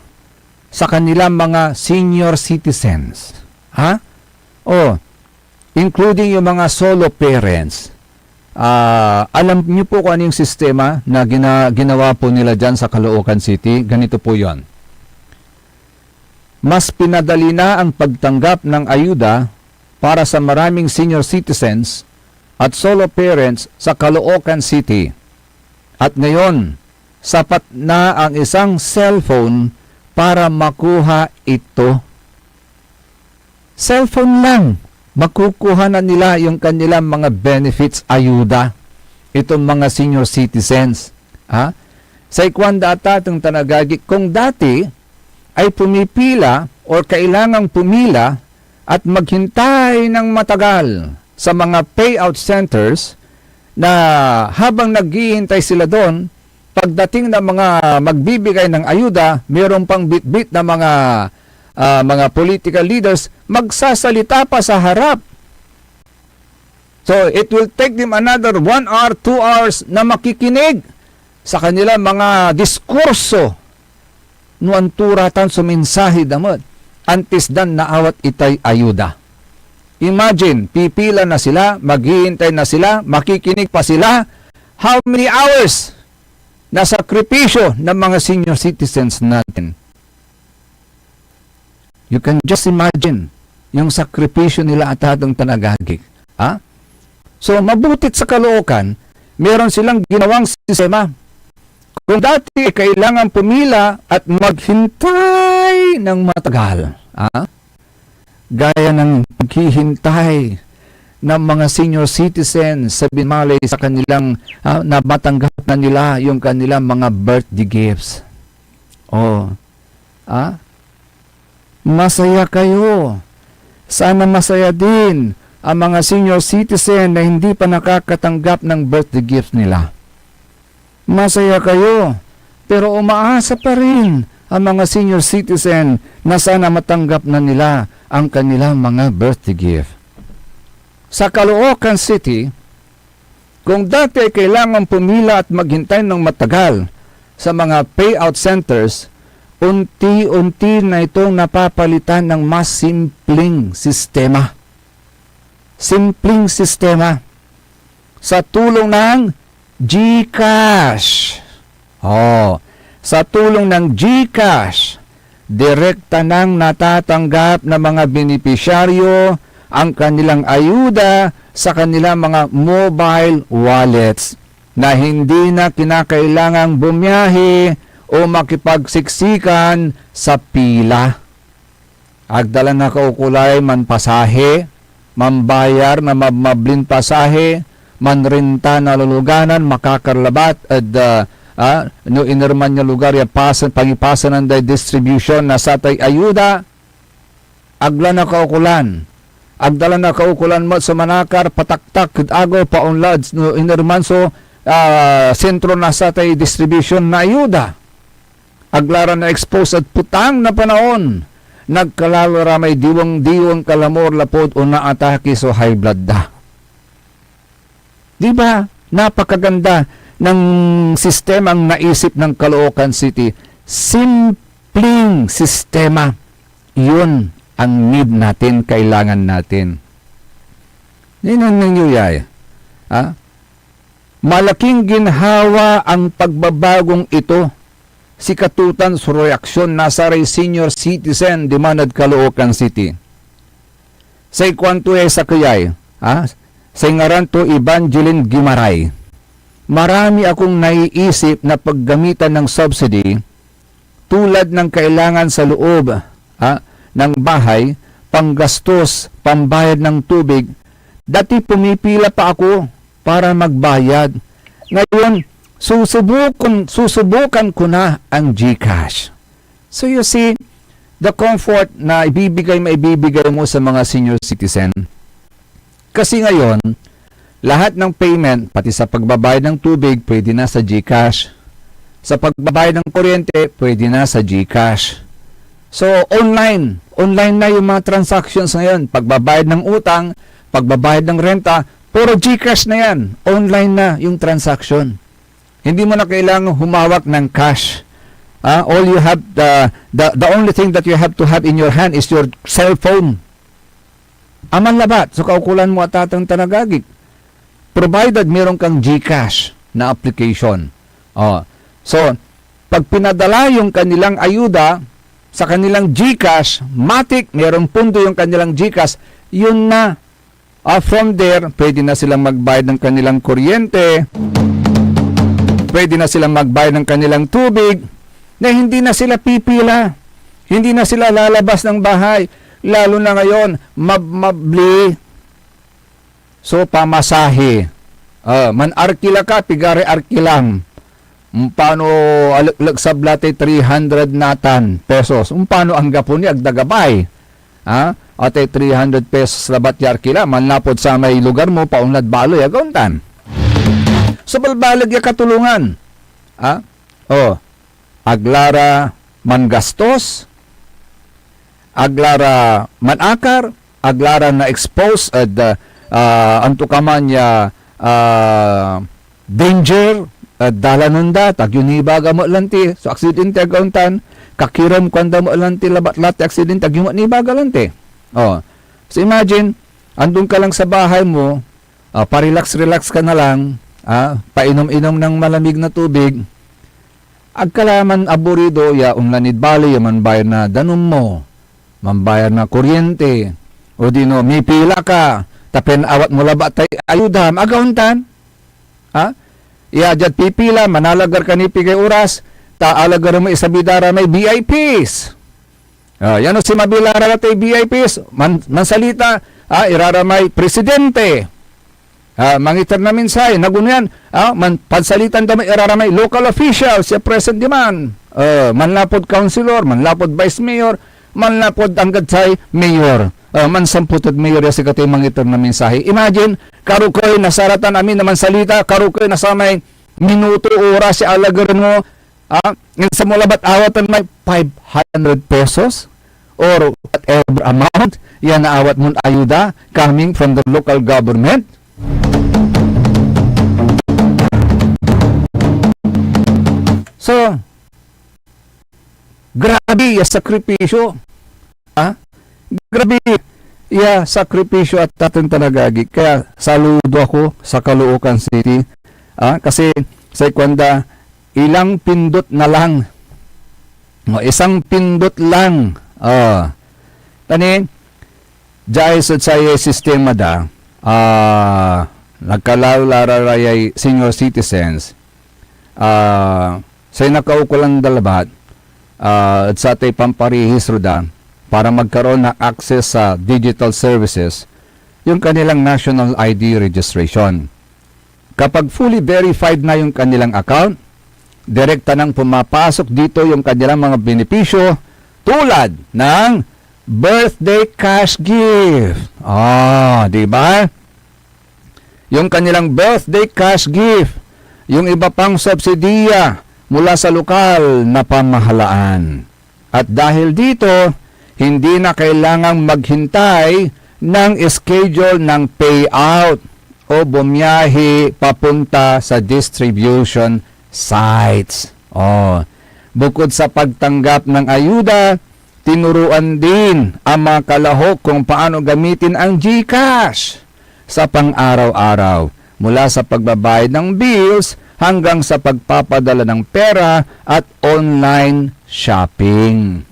sa kanilang mga senior citizens. Ha? Oh, including yung mga solo parents. Ah, alam niyo po kung ano yung sistema na gina-, ginawa po nila dyan sa Caloocan City? Ganito po yon. Mas pinadali na ang pagtanggap ng ayuda para sa maraming senior citizens at solo parents sa Caloocan City. At ngayon, sapat na ang isang cellphone para makuha ito. Cellphone lang, makukuha na nila yung kanilang mga benefits, ayuda, itong mga senior citizens. Ha? Say kuanda, atateng tan agagi, kung dati ay pumipila or kailangang pumila at maghintay ng matagal sa mga payout centers, na habang naghihintay sila doon, pagdating na mga magbibigay ng ayuda, meron pang bitbit na mga, ah, mga political leaders, magsasalita pa sa harap. So, it will take them another one hour, two hours na makikinig sa kanila mga diskurso no anto ra tan so mensahe da met, antis dan naawat itay ayuda. Imagine, pipila na sila, maghihintay na sila, makikinig pa sila. How many hours na sakripisyo ng mga senior citizens natin? You can just imagine yung sakripisyo nila, atateng tan agagi. Ha? So, mabutit sa Caloocan, meron silang ginawang sistema. Kung dati, kailangan pumila at maghintay ng matagal, ha? Gaya ng paghihintay ng mga senior citizens sa binmalay sa kanilang, ah, na matanggap na nila yung kanilang mga birthday gifts. Oh. Ah? Masaya kayo. Sana masaya din ang mga senior citizen na hindi pa nakakatanggap ng birthday gift nila. Masaya kayo, pero umaasa pa rin ang mga senior citizen na sana matanggap na nila ang kanilang mga birthday gift. Sa Caloocan City, kung dati ay kailangan pumila at maghintay ng matagal sa mga payout centers, unti-unti na itong napapalitan ng mas simpleng sistema. Simpleng sistema. Sa tulong ng GCash. Oh, sa tulong ng GCash, direkta nang natatanggap ng mga benepisyaryo ang kanilang ayuda sa kanilang mga mobile wallets na hindi na kinakailangang bumiyahe o makipagsiksikan sa pila. Agda la nakaukolay manpasahe, manbayar na mabmablin pasahe, manrenta na luluganan, makakar labat ed, ah, ah, no inerman ya lugar ya pasen, pangipasenan day distribution na satay ayuda. Agla nakaukolan. Agda la nakaukolan met so manakar, pataktak ed agew, paonla ed no inerman so, ah, sentro na satay distribution na ayuda. Agla ra na-expose ed petang na panaon. Nagkalalo ra may diweng-diweng kalamor lapud onaatake so high blood da. Di ba? Napakaganda ng sistemang naisip ng Caloocan City. Simpleng sistema. Yun ang need natin, kailangan natin. Ninong ninyo yay? Ha? Malaking ginhawa ang pagbabagong ito. Sikatotan so reaksyon na saray senior citizen diman ed Caloocan City. Say kuanto yay sakeyay, ha? Say ngaran to Evangeline Gimaray. Marami akong naiisip na paggamitan ng subsidy tulad ng kailangan sa loob, ha, ng bahay, panggastos, pambayad ng tubig. Dati pumipila pa ako para magbayad. Ngayon, susubukan, susubukan ko na ang GCash. So you see, the comfort na ibibigay, maibibigay mo sa mga senior citizen. Kasi ngayon, lahat ng payment, pati sa pagbabayad ng tubig, pwede na sa GCash. Sa pagbabayad ng kuryente, pwede na sa GCash. So, online. Online na yung mga transactions ngayon. Pagbabayad ng utang, pagbabayad ng renta, puro GCash na yan. Online na yung transaction. Hindi mo na kailangan humawak ng cash. Ah, all you have, the, the, the only thing that you have to have in your hand is your cellphone. Aman labat so kaukolan mo, atateng tan agagi, provided meron kang GCash na application. Oh. So, pag pinadala yung kanilang ayuda sa kanilang GCash, matik, merong pondo yung kanilang GCash, yun na. Ah, from there, pwede na silang magbayad ng kanilang kuryente, pwede na silang magbayad ng kanilang tubig, na hindi na sila pipila, hindi na sila lalabas ng bahay, lalo na ngayon, mabmabli. So, pamasahe. Ah, man-arkila ka, pigaray arkilam. Umpano alekleksab la tay three hundred natan pesos. Umpano anggapo ni agda gabay. Ha? Atay three hundred pesos labat ya arkila, manlapud samay lugar mo, paonlad baloy, agaw tan. So, balbaleg ya katulongan. Ah? Oh, ag la ra mangastos, ag la ra manakar, ag la ra na-expose ed, ah, ah, antokaman ya, ah, danger ed dalanen da, ta agyo nibaga met lanti so aksidente, agaw tan kakirem kuan da met lanti labat la tay aksidente, agyo met nibaga lanti. Oh. So imagine, andon ka lang sa bahay mo, ah, pa-relax-relax ka na lang, ah, painom-inom ng malamig na tubig, ag ka la man aburido ya onla nid baley ya manbayar na danum mo, manbayar na kuryente, o di no, mipila ka, ta pinaawat mo labat tay ayuda, agaw tan? Ha? Ya diad pipila, manalagar ka ni pigay oras, ta alagar mo isabi da ra may V I Ps. Ah, yan o si Mabila ra tay V I Ps, man-, mansalita, ah, iraramay presidente. Ah, mangiter na mensahe, naguno yan, ah, man-, pansalitan da may iraramay local officials, ya present diman. Ah, manlapud councilor, manlapud vice mayor, manlapud anggad say mayor. Ah, mansamput ed mayor ya sikatoy mangiter na mensahe. Imagine, karokey na saratan amin a mansalita, karokey na samay minuto, oras ya alagaren mo, ah, insan mo labat awaten may five hundred pesos or whatever amount ya naawat mon ayuda coming from the local government. So, grabe ya sakripisyo. Ha? Grabe ya sakripisyo at atin talaga, agi. Kaya saludo ako sa Caloocan City. Ah, kasi say kuanda, ilang pindot na lang. O, isang pindot lang. Ah. Tani, diay so say sistema da, ah, nagkalalo la ra rayay senior citizens. Ah, say nakaukolan da labat, ah, ed satay pamparehistro da para magkaroon ng access sa digital services, yung kanilang national I D registration. Kapag fully verified na yung kanilang account, direkta nang pumapasok dito yung kanilang mga benepisyo tulad ng birthday cash gift. Ah, di ba? Yung kanilang birthday cash gift, yung iba pang subsidiya mula sa lokal na pamahalaan. At dahil dito, hindi na kailangang maghintay ng schedule ng payout o bumiyahe papunta sa distribution sites. Oh, bukod sa pagtanggap ng ayuda, tinuruan din ang mga kalahok kung paano gamitin ang GCash sa pang-araw-araw, mula sa pagbabayad ng bills hanggang sa pagpapadala ng pera at online shopping.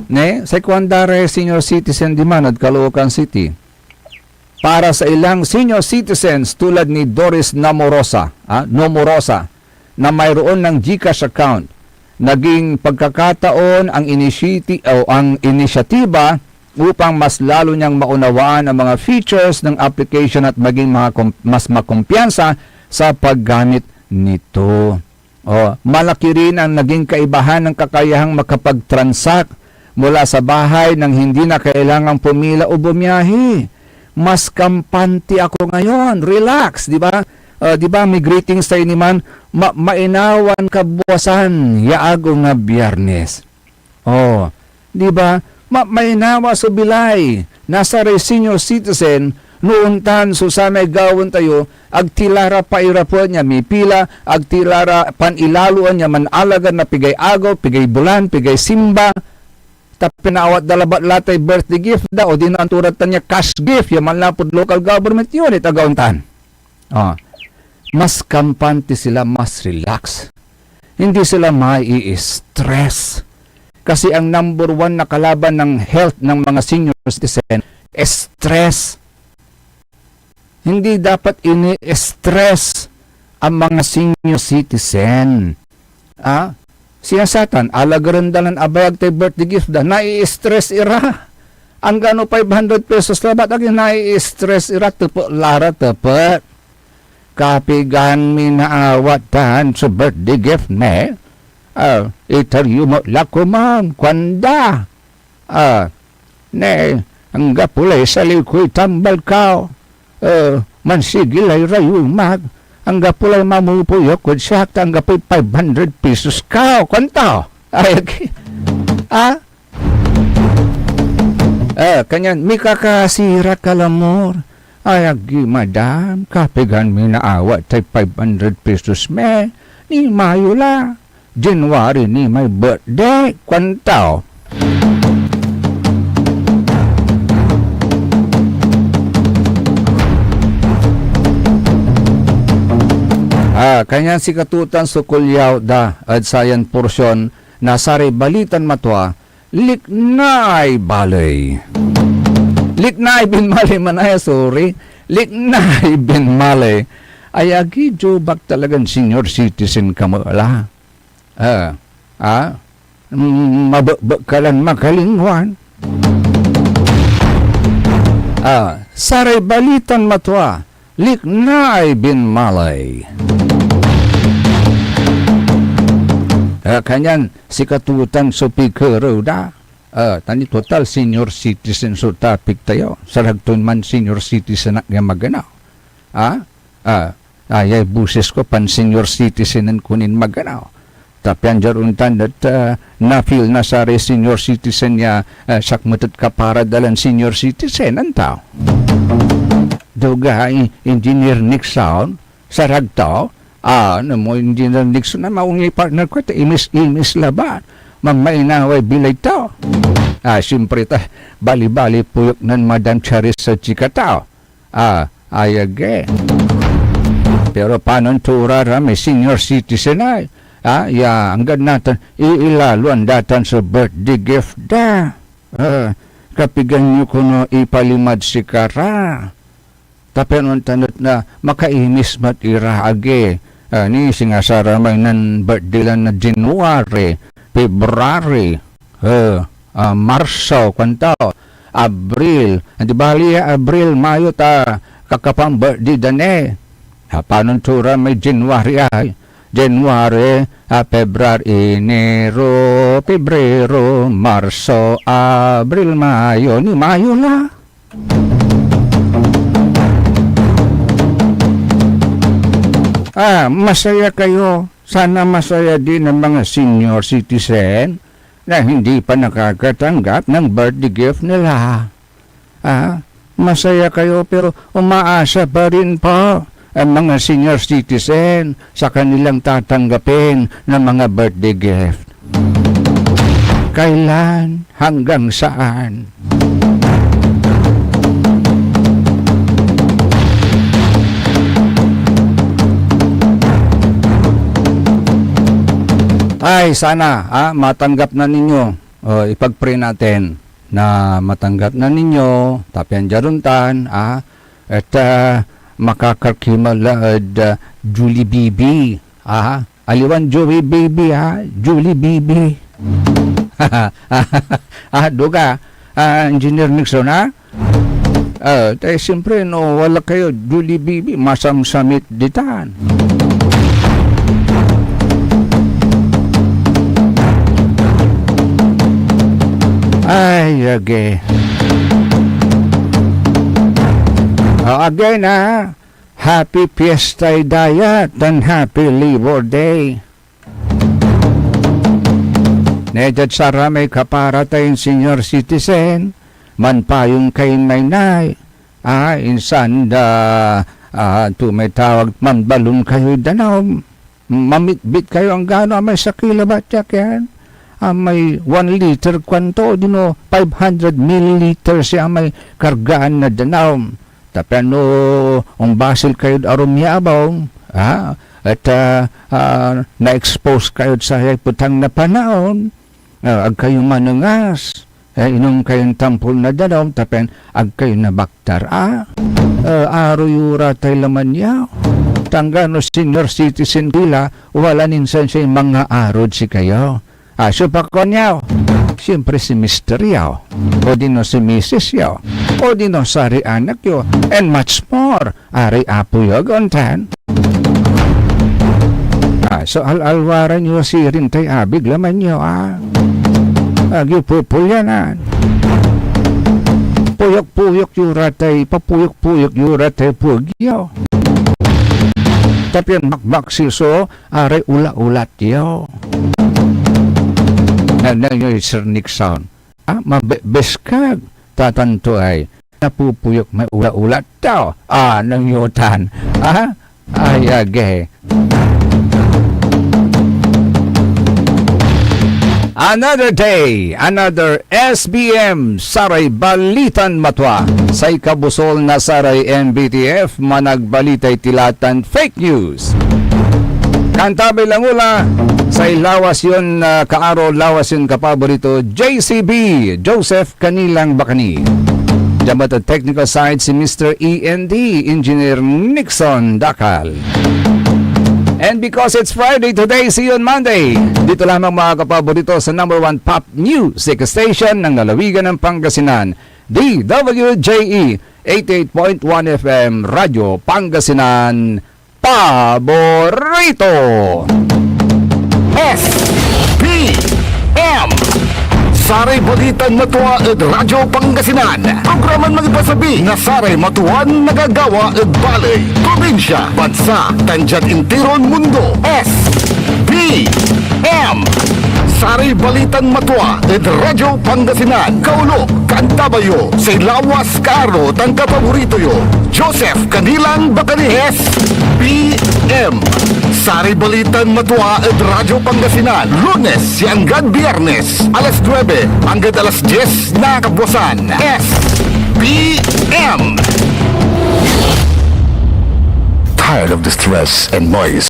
Ne, say kuanda ray senior citizen diman ed Caloocan City. Para sa ilang senior citizens tulad ni Doris Namorosa, ah, Nomorosa, na mayroon ng GCash account, naging pagkakataon ang inisiti-, o ang inisyatiba upang mas lalo niyang maunawaan ang mga features ng application at maging makakom-, mas makumpiyansa sa paggamit nito. Oh, malaki rin ang naging kaibahan ng kakayahang makapag-transact mula sa bahay nang hindi na kailangang pumila o bumiyahe. Mas kampante ako ngayon. Relax, di ba? Ah, di ba, may greetings tayo ni man, "Ma-, mainawan kabuasan ya agew na Biyernes." Oh, di ba? Ma-, mainawa so bilay na saray senior citizen no ontan so samay gawaen tayo, ag ti la ra pairapen ya mipila, ag ti la ra panilaloan ya manalagad na pigay agew, pigay bulan, pigay simba, ta pinaawat da labat la tay birthday gift da, o di no anto ra tan ya cash gift ya manlapud local government unit, agaw tan. Ah, mas kampante sila, mas relax. Hindi sila mai-stress. Kasi ang number one na kalaban ng health ng mga senior citizen, stress. Hindi dapat ini-stress ang mga senior citizen. Ah, siya satan, alagaren da lan abayag tay birthday gift da, nai-stress ira. Anggano five hundred pesos labat, agi nai-stress ira, tepet la ra, tepet. Kapigan mi naawat tan so birthday gift ne? Ah, iter yo met la koman, kuanda. Ah, ne, anggapo lay salikoy tambal kaw. Eh, mansigi lay rayumak. Anggapo lay mamupuyok kod siak, ta anggapoy five hundred pesos ka, kuanto. Ay, agi. Ah? Eh, kanyan mikakasirak ka lamur. Ay, agi, madam, kapigan mi naawa tay five hundred pesos mi. Ni Mayo la. January ni may birthday, kuanto. Ah, kanyan sikatotan so kulyaw da ed sayan porsyon na saray balitan matua, Liknay baley. Liknay binmaley manaya, sorry. Liknay binmaley. Ay agi, jubak talagan senior citizen ka met la. Ah, ah, mm, mabekbek ka lan makalingwan. Ah, saray balitan matua, Liknay binmaley. Ah, kanyan sikatotan so pikerew da. Ah, ta ni total senior citizen so topic tayo. Sarag ton man senior citizen ak ya maganaw. Ah? Ah, ayay boses ko, pan senior citizen ko nin maganaw. Ta pian diad ontan et, ah, na-feel na saray senior citizen ya, ah, sakmet et kapara da lan senior citizen, anto? Duga, i-, Engineer Nixon, sarag to, ah, no mo Engineer Nixon na maunay partner ko, ta imis-imis labat. Mamainaway bilay to. Ah, siyempre ta, bali-bali puyok nen Madam Charis so chika to. Ah, ayage. Pero panon to ra ra may senior citizen ay? Ah, ya, anggad natan, iilaloan da tan so birthday gift da. Ah, kapigan yo kono ipalimad sikara? Ta pian ontan et na makaimis met ira agi, ah, ni singa saramay nen birthday la na January, February, eh, ah, Marso, kuanto, Abril. Di bali ya Abril, Mayo ta kakapan birthday da ni. Ah, panon to ra may January ay? January, ah, February, Enero, Pebrero, Marso, Abril, Mayo, ni Mayo la. Ah, masaya kayo. Sana masaya din ang mga senior citizen na hindi pa nakakatanggap ng birthday gift nila. Ah, masaya kayo, pero umaasa pa rin po ang mga senior citizen sa kanilang tatanggapin na mga birthday gift. Kailan? Hanggang saan? Ay, sana, ah, matanggap na ninyo. O, ipag-pray natin na matanggap na ninyo, ta pian diad ontan, ah, et, ah, makakarkima la ed, ah, Julie Bibi, ah, aliwan Joey Baby, ah, Julie Bibi. Ah, duga, ah, Engineer Nixon, ah? Ah, tay siyempre, no wala kayo, Julie Bibi, masamsamit ditan. Ay, agi. Ah, again, ah, happy Fiesta Day tan happy Labor Day. Nediad saramay kapara tayon senior citizen, manpayong kain maynay, ah, insan da, ah, anto may tawag, manbalon kayoy danum, mamitbit kayo anggano amay sakey labat ya kien, amay one liter kuanto, odino five hundred milliliters ya amay kargaan na danum. Ta piano ombasil kayod arum ya abung, ah, et, ah, ah, na-expose kayod sayay petang na panaon, ah, ag kayo manengas, eh, inom kayon tampol na danum, ta pian ag kayo nabaktar, ah. Ah, aro yo ra tay laman ya. Ta anggano senior citizen ki la, wala nin sansay mangaarod sikayo. Ah, siopa konia? Siyempre si mister yo, odino si misis yo, odino saray anak yo, and much more, aray apo yo, ag ontan. Ah, so al-alwaran yo sirin tay abig laman yo, ah. Ag yo pupulyanan. Puyok-puyok yo ra tay, papuyok-puyok yo ra tay pueg yo. Ta pian makmaksi so aray ula-ulat yo. Nengneng yoy Sir Nixon. Ah, mabebeskag. Tatan to ay napupuyok may ula-ulat to. Ah, nengneng yo tan. Ah, ay, agi. Another day, another S B M, saray balitan matwa. Say kabusol na saray M B T F, managbalitay tila tan fake news. Kantabay langula, say lawas yon, ah, kaaro, lawas yon kapaborito, J C B, Joseph Canilang Bacani. Diyan met ed technical side si Mister E N D, Engineer Nixon Dacal. And because it's Friday today, see you on Monday. Dito lamang, mga kapaborito, sa number one pop music station ng lalawigan ng Pangasinan, D W J E eighty-eight point one F M Radyo Pangasinan, Paborito. S P M. Saray balitan matwa ed Radyo Pangasinan. Programan mangipasabi na saray matuan nagagawa ed baley, probinsya, bansa, tan diad intiron mundo. S P M. Saray balitan matwa ed Radyo Pangasinan. Kaulo, kantabay yo, say lawas, kaaro, tan kapaborito yo, Joseph Canilang Bacani. S P M. Saray balitan matwa ed Radyo Pangasinan, Lunes ya anggad Biyernes, alas nuebe anggad alas dies na kabuasan. S P M. Tired of the stress and noise?